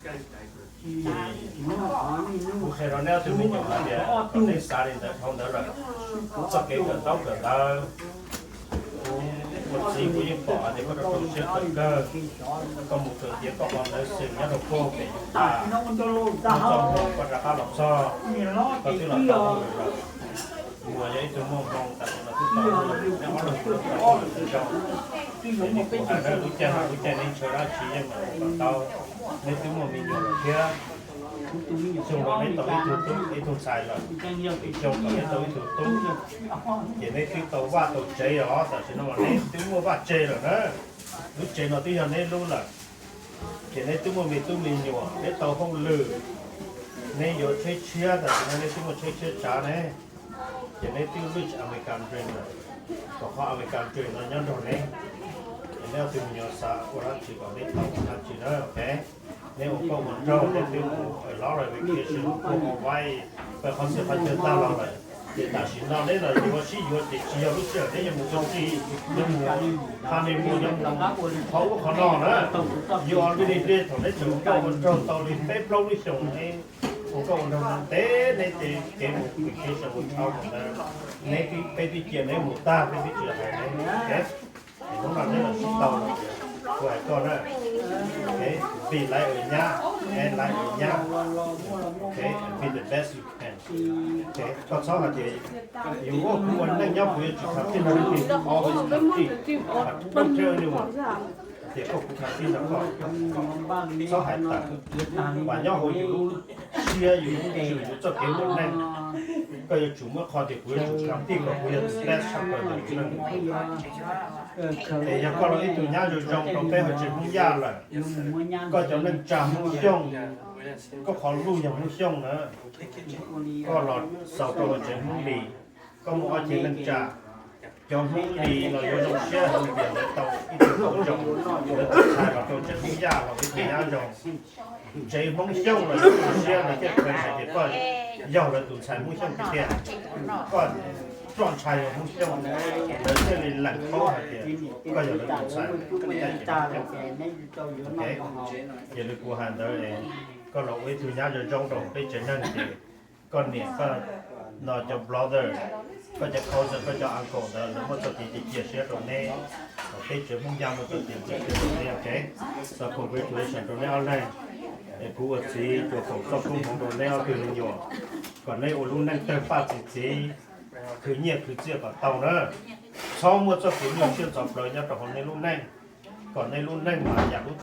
Kuv qhia rau neb ob tug me nyuam hais tias thaum neb xav li ntawd dhau ntawd lawm, txoj kev kawm ntaub kawm ntawv, kuv ua txiv kuv yeej pom hais tias koj rau rau siab kawm kawg, koj mus kawm tiav koj qhov ntawv xwm nyob rau puag pem Utah, muaj txoj hmoo koj rov qab los txog, koj twb los tau hauj lwm lawm. Muaj yog ib tug muaj hmoo tas tus no twb tau hauj lwm, neb ob leeg kuj tau hauj lwm zoo. Ces kuv hais na, lub caij no lub caij neb ntshaw dab tsi yeej mam li pom tau. Neb twb muaj me nyuam lawm thiab. Xyoo no neb tau ib tug tub ib tug ntxhais lawm, xyoo no neb tau ib tug tub, ces neb twb tau vaj tau tsev os. Tam sim no mas neb twb muaj vaj tsev lawm na, lub tsev no twb yog neb lub lawm. Ces neb twb muaj me tub me nyuam, neb tau hauj lwm, neb yuav tsheb tshiab, tam sim no neb twb muaj tsheb tshiab tsav ne, ces neb twb reach American dream lawm, kom qhov American dream no nyob nrog neb. Ces neb ob tug me nyuam xav ua dab tsi kom neb tau ua dab tsi na, ok. Neb ua nkauj ua nraug, neb twb mus a lot of vacation, mus Hawaii, pab qhov txhia qhov chaw tag los lawm. Ces tam sim no neb los yuav sib yuav ces tsis yog lub sij hawm neb yuav mus ua si, yuav mus honeymoon, yuav mus qhov ub qhov no na. Yus ua li li thaum neb tseem ua nkauj ua nraug tau li peb plaub lub xyoos, neb ua nkauj ua nraug ntev ntev, neb ces kev mus vacation ua tshauv ntawd, neb twb, peb twb cia neb mus tag, peb twb tsis hais neb. Hnub no neb los sib tau, kuv hais koj na, be like a nyab, and like a nyab, ok, and be the best you can. Koj txhob hais tias yus ua, kuv ua neej nyob kuv yuav tsum compete, no, always compete. Don't tell anyone tias koj, kuv compete no koj, txhob hais tawm. Mas nyob hauv yus lub siab, yus lub ntsws, yus txoj kev ua neej, koj yuav tsum muaj qhov tias kuv yuav tsum compete kom kuv yog the best tshaj plaws ntawm yus neej. Es yog koj los ib tug nyab zoo zoo rau peb hauv tsev Hmoob Yaj lawm, koj cov neej tsa Hmoob Xyooj, koj qhov luj yog Hmoob Xyooj na, koj los xaus rau hauv tsev Hmoob Lis, koj muaj ob ceg neej tsa, cov Hmoob Lis los yuav zoo siab hais tias lawv tau ib tug hauv zoo, lawv tus ntxhais los rau tsev Hmoob Yaj los ib tug nyab zoo. Tsev Hmoob Xyooj los yuav zoo siab, lawv thiaj kheev hais tias koj yog lawv tus ntxhais Hmoob Xyooj tiag tiag, koj roj ntsha yog Hmoob Xyooj, lawv thiaj li lees paub hais tias koj yog lawv tus ntxhais. Ok, ces li kuv hais ntawd, koj los ua ib tug nyab zoo zoo rau peb tsev neeg ces koj niam, koj no cov brother, koj cov cousin, koj cov uncle ntawd lawv muaj txoj kev cia siab rau neb, peb tsev Hmoob Yaj muaj txoj kev cia siab rau neb, ok. So congratulations rau neb ob leeg. Es kuv ua txiv tsuas foom txoj koob hmoov rau neb ob tug me nyuam, kom neb ua lub neej tawg paj txi txiv, khwv nyiaj khwv txiaj kom tau na. Txhob muaj txoj kev nyuaj siab ntxhov plawv nyob rau hauv nej lub neej, kom nej lub neej mas yam lub